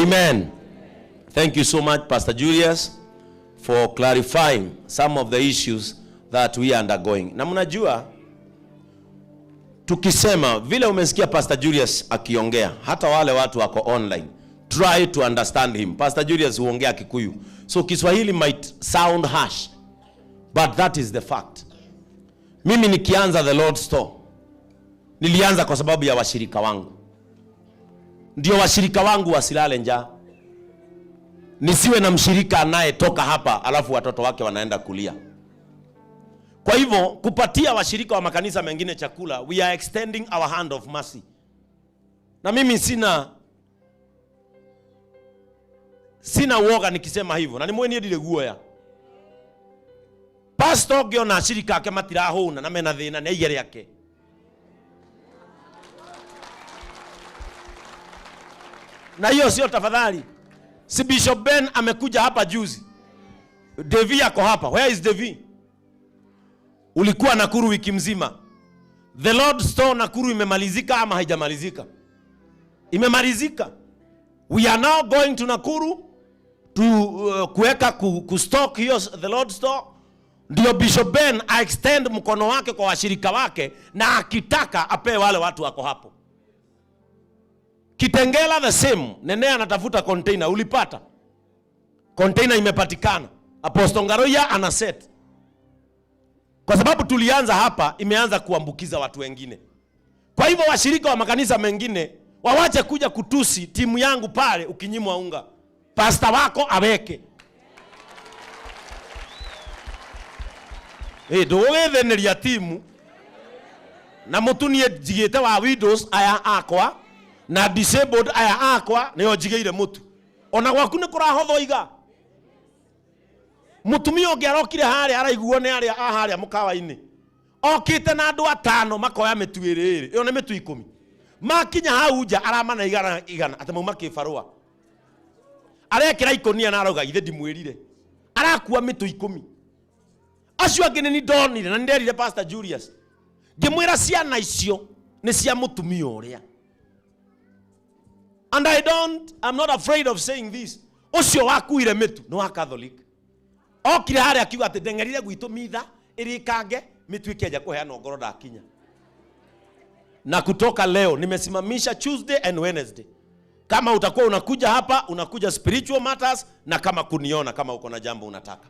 Amen. Thank you so much, Pastor Julius, for clarifying some of the issues that we are undergoing. Na mnajua tukisema vile umesikia Pastor Julius akiongea, hata wale watu wako online, try to understand him. Pastor Julius huongea Kikuyu, so Kiswahili might sound harsh, but that is the fact. Mimi nikianza The Lord's Store nilianza kwa sababu ya washirika wangu, ndio washirika wangu wasilale njaa, nisiwe na mshirika anayetoka hapa alafu watoto wake wanaenda kulia. Kwa hivyo kupatia washirika wa makanisa mengine chakula, we are extending our hand of mercy. Na mimi sina uoga nikisema hivyo, na nimwe ndire guoya. Pastor ngiona ashirika ake matirahũna na mena thĩna nĩ aige rĩake. Na hiyo sio tafadhali. Si Bishop Ben amekuja hapa juzi. Devi ako hapa. Where is Devi? Ulikuwa Nakuru wiki mzima. The Lord Store Nakuru imemalizika ama haijamalizika? Imemalizika. We are now going to Nakuru to kuweka kustock hiyo The Lord Store, ndio Bishop Ben a extend mkono wake kwa washirika wake, na akitaka apewe wale watu wako hapo. Kitengela the same. Nene anatafuta container, ulipata? Container imepatikana. Apostle Ngaroia ana set. Kwa sababu tulianza hapa, imeanza kuambukiza watu wengine. Kwa hivyo washirika wa makanisa mengine wawache kuja kutusi timu yangu pale ukinyimwa unga. Pasta wako aweke. Ndũgũgĩthĩnĩria timu na mũtu niĩ njigĩte wa widows aya akwa na disabled aya akwa nĩo njigĩire mũtu. Ona gwaku nĩ kũrahothwo iga. Mũtumia ũngĩ arokire harĩa araiguo nĩ arĩa a harĩa mũkawa-inĩ, okĩte na andũ atano makoya mĩtu ĩrĩ ĩrĩ, ĩyo nĩ mĩtu 10. Makinya hau nja aramana igana igana atĩ mauma kĩbarũa, arekĩra ikũnia na arauga ithe ndimwĩrire, arakua mĩtu 10. Acio angĩ nĩ ndonire na nĩnderire Pastor Julius ngĩmwĩra ciana icio nĩ cia mũtumia ũrĩa. And I'm not afraid of saying this. Ũcio wakuire mĩtu nĩ wa Catholic. Okire harĩa akiuga atĩ ndeng'erire gwitũ mitha ĩrĩkange mĩtu ĩkĩanjia kũheanwo ngoro ndakinya. Na kutoka leo nimesimamisha Tuesday and Wednesday. Kama utakuwa unakuja hapa, unakuja spiritual matters, na kama kuniona kama uko na jambo unataka.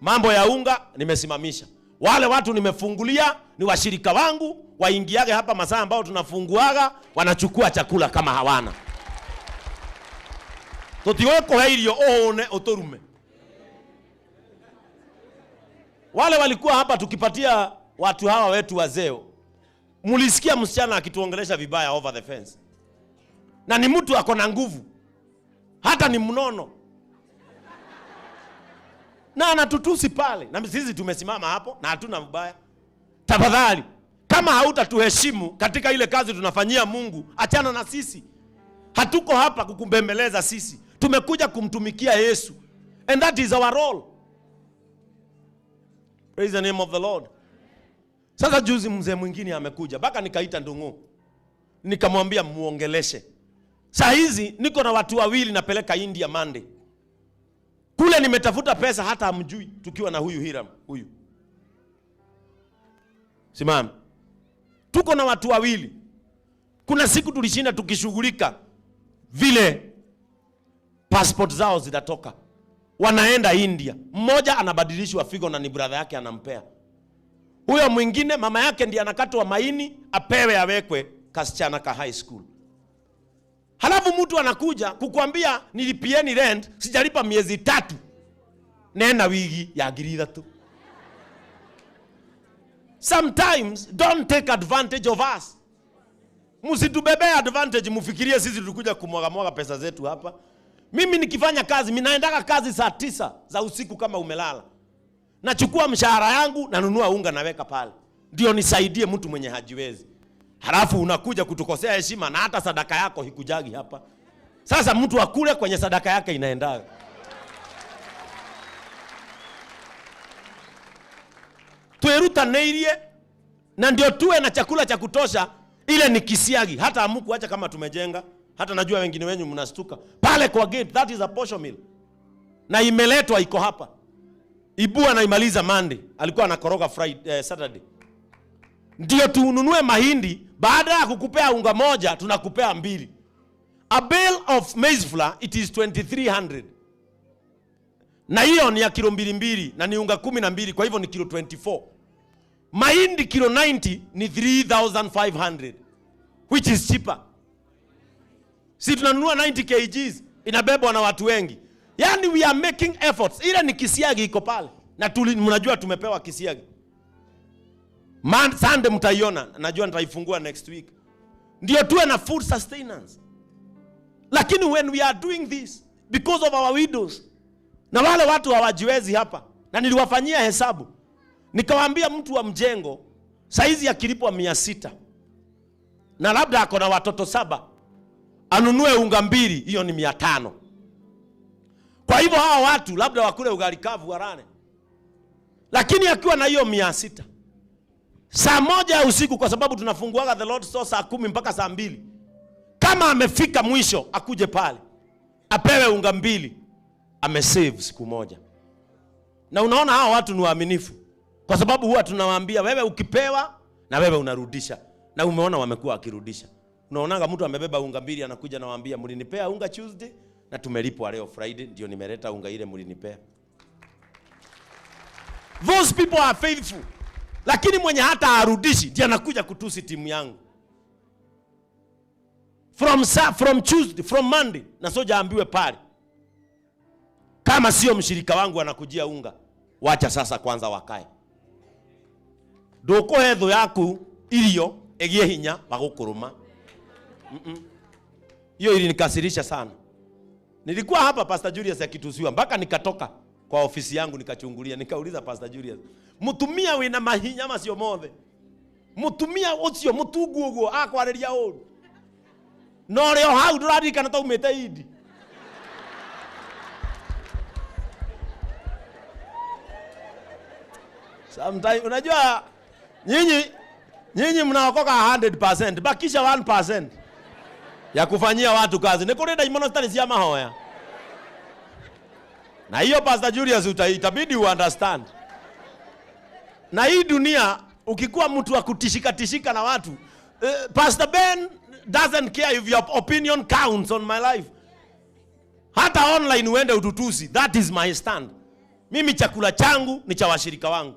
Mambo ya unga nimesimamisha. Wale watu nimefungulia ni washirika wangu, waingiage hapa masaa ambao tunafunguaga, wanachukua chakula kama hawana. Tutiweko irio uone uturume. Wale walikuwa hapa tukipatia watu hawa wetu wazee, mulisikia msichana akituongelesha vibaya over the fence. Na ni mtu ako na nguvu, hata ni mnono, na anatutusi pale, na sisi tumesimama hapo na hatuna ubaya. Tafadhali, kama hautatuheshimu katika ile kazi tunafanyia Mungu, achana na sisi. Hatuko hapa kukumbembeleza sisi. Tumekuja kumtumikia Yesu. And that is our role. Praise the name of the Lord. Sasa juzi mzee mwingine amekuja, mpaka nikaita Ndung'u. Nikamwambia muongeleshe. Saa hizi niko na watu wawili napeleka India Monday. Kule nimetafuta pesa hata hamjui, tukiwa na huyu Hiram huyu. Simama. Tuko na watu wawili. Kuna siku tulishinda tukishughulika vile passport zao zitatoka. Wanaenda India. Mmoja anabadilishwa figo na ni brother yake anampea. Huyo mwingine mama yake ndiye anakatwa maini apewe awekwe kasichana ka high school. Halafu mtu anakuja kukuambia nilipieni rent, sijalipa miezi 3. Nena wigi ya ngiri ithatũ. Sometimes don't take advantage of us. Msitubebe advantage mfikirie sisi tulikuja kumwaga mwaga pesa zetu hapa. Mimi nikifanya kazi, mimi naendaga kazi saa 9 za usiku kama umelala. Nachukua mshahara yangu, nanunua unga naweka pale. Ndio nisaidie mtu mwenye hajiwezi. Halafu unakuja kutukosea heshima na hata sadaka yako hikujagi hapa. Sasa mtu akule kwenye sadaka yake inaendaga. Twerutanĩirie na ndio tuwe na chakula cha kutosha. Ile ni kisiagi, hata hamkuacha kama tumejenga. Hata najua wengine wenyu mnastuka. Pale kwa gate, that is a posho mill. Na imeletwa iko hapa. Ibu anaimaliza Monday. Alikuwa anakoroga Friday, Saturday. Ndio tununue mahindi, baada ya kukupea unga moja tunakupea mbili. A bale of maize flour it is 2300. Na hiyo ni ya kilo mbili mbili na ni unga 12, kwa hivyo ni kilo 24. Mahindi kilo 90 ni 3500, which is cheaper. Si tunanunua 90 kgs inabebwa na watu wengi. Yani we are making efforts. Ile ni kisiagi iko pale. Na mnajua tumepewa kisiagi. Sunday mtaiona, najua nitaifungua next week. Ndio tuwe na food sustenance. Lakini when we are doing this because of our widows na wale watu hawajiwezi hapa, na niliwafanyia hesabu nikawaambia, mtu wa mjengo saizi akilipwa 600 na labda ako na watoto 7, anunue unga 2, hiyo ni 500. Kwa hivyo hawa watu labda wakule ugali kavu walale. Lakini akiwa na hiyo 600, saa 1 ya usiku, kwa sababu tunafunguaga the Lord's Store saa 10 mpaka saa 2, kama amefika mwisho akuje pale apewe unga 2, amesave siku moja. Na unaona hawa watu ni waaminifu, kwa sababu huwa tunawaambia wewe ukipewa na wewe unarudisha, na umeona wamekuwa wakirudisha. Unaonanga mtu amebeba unga 2 anakuja nawaambia mlinipea unga Tuesday na tumelipwa leo Friday, ndio nimeleta unga ile mlinipea. Those people are faithful. Lakini mwenye hata arudishi ndiye anakuja kutusi timu yangu. From Tuesday, from Monday, na soja ambiwe pale, kama sio mshirika wangu anakujia unga, wacha sasa kwanza wakae. Ndukuhe thu yaku irio igie hinya wa gukuruma. Hiyo ilinikasirisha sana. Nilikuwa hapa Pastor Julius akitusiwa mpaka nikatoka kwa ofisi yangu nikachungulia, nikauliza Pastor Julius, mutumia wina mahinya macio mothe, mutumia ucio mutungu uguo akwariria uru, no rio hau nduraririkana taumite Indi. Sometimes unajua nyinyi mnaokoka 100%, bakisha 1% ya kufanyia watu kazi. Ni kuri ndaimono citari cia mahoya. Na hiyo Pastor Julius itabidi u understand. Na hii dunia ukikuwa mtu wa kutishika tishika na watu, Pastor Ben doesn't care if your opinion counts on my life. Hata online uende ututusi, that is my stand. Mimi chakula changu ni cha washirika wangu.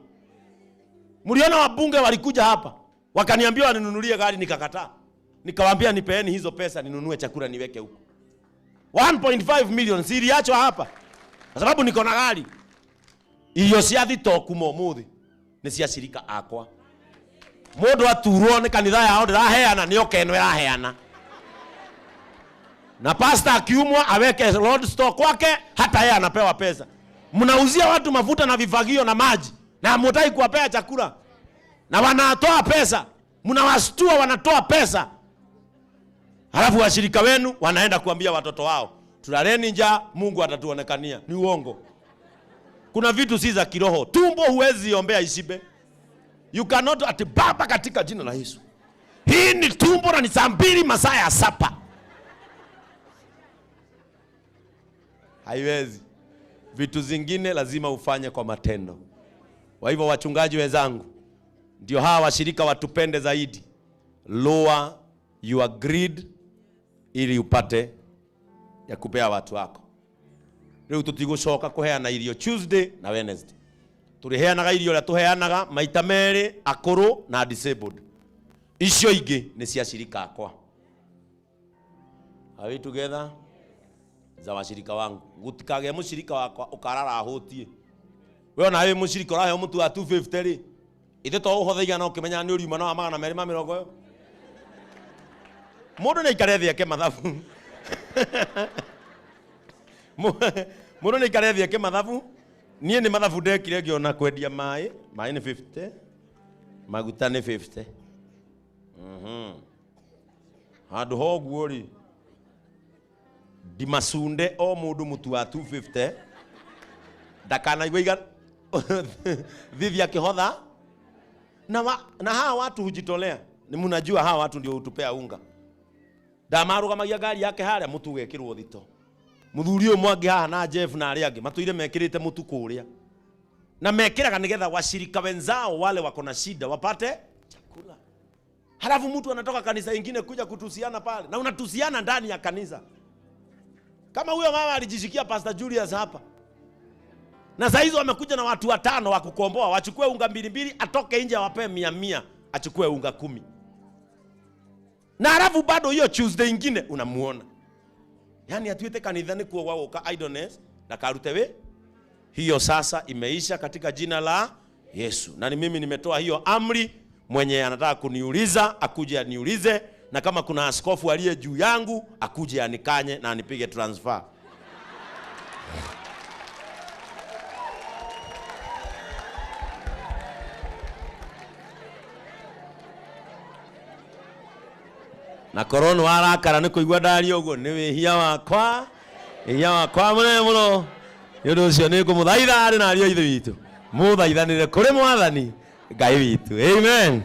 Mliona wabunge walikuja hapa wakaniambia waninunulie gari, nikakataa. Nikawaambia nipeeni hizo pesa ninunue chakula niweke huko. 1.5 million siliachwa hapa kwa sababu niko na gari. Irio cia thito kuma umuthi ni cia shirika akwa. Mundu aturwo ni kanitha yao ndiraheana, ni okeno iraheana. Na pastor akiumwa aweke Lord store kwake, hata yeye anapewa pesa. Mnauzia watu mafuta na vifagio na maji na hamutaki kuwapea chakula, na wanatoa pesa, mnawastua wanatoa pesa. Halafu washirika wenu wanaenda kuambia watoto wao tulaleni njaa, Mungu atatuonekania. Ni uongo. Kuna vitu si za kiroho. Tumbo huwezi ombea ishibe. You cannot ati baba katika jina la Yesu. Hii ni tumbo na ni saa 2 masaa ya sapa. Haiwezi. Vitu zingine lazima ufanye kwa matendo. Kwa hivyo wachungaji wenzangu, ndio hawa washirika watupende zaidi. Lower your greed ili upate ya kupea watu wako. Rĩu tũtigũcoka kũheana irio Tuesday na Wednesday. Tũrĩheanaga irio ũrĩa tũheanaga maita merĩ, akũrũ na disabled. Icio ingĩ nĩ cia shirika akwa. Are we together? Za washirika wangu. Gũtikagĩe mũshirika wakwa ũkarara ahũtie. We ona wĩ mũshirika ũraheo mũtu wa 250 rĩ, ithe to ũhothe igana ũkĩmenyaga nĩ ũriuma na wa magana merĩ ma mĩrongo ĩyo. Mũndũ nĩ aikare thĩ eke mathabu. Mũndũ nĩ aikare thĩ eke mathabu. Niĩ nĩ mathabu ndekire ngĩona kwendia maĩ, maĩ nĩ 50, maguta nĩ 50. Handũ ha ũguo rĩ, ndimacunde o mũndũ mũtu wa 250, ndakanaigua iga thithi akĩhotha. Na hawa watu hujitolea. Ni mnajua hawa watu ndio hutupea unga. Ndamarũgamagia ngari yake harĩa mũtu ũgekĩrwo thito. Mũthuri ũyũ mwangi haha na Jeff na arĩa angĩ matũire mekĩrĩte mũtu kũrĩa. Na mekĩraga nĩgetha washirika wenzao wale wako na shida wapate chakula. Halafu mtu anatoka kanisa ingine kuja kutusiana pale na unatusiana ndani ya kanisa. Kama huyo mama alijishikia Pastor Julius hapa. Na saa hizo wamekuja na watu watano wa kukomboa, wachukue unga mbili mbili, atoke nje awapee mia mia, achukue unga 10. Na halafu bado hiyo Tuesday ingine unamuona. Yaani atuite kanitha ni kuwa wawoka idleness na karute we. Hiyo sasa imeisha katika jina la Yesu. Na ni mimi nimetoa hiyo amri. Mwenye anataka kuniuliza akuje aniulize, na kama kuna askofu aliye juu yangu akuje anikanye na anipige transfer. Na korwo nĩ warakara nĩ kũigua ndaria ũguo, nĩ wĩhia wakwa, wĩhia wakwa mũnene mũno. Nĩ ũndũ ũcio nĩ ngũmũthaitha arĩ na ariũ a Ithe witũ, mũthaithanĩre kũrĩ Mwathani Ngai witũ. Amen.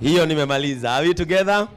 Hiyo nimemaliza. Are we together?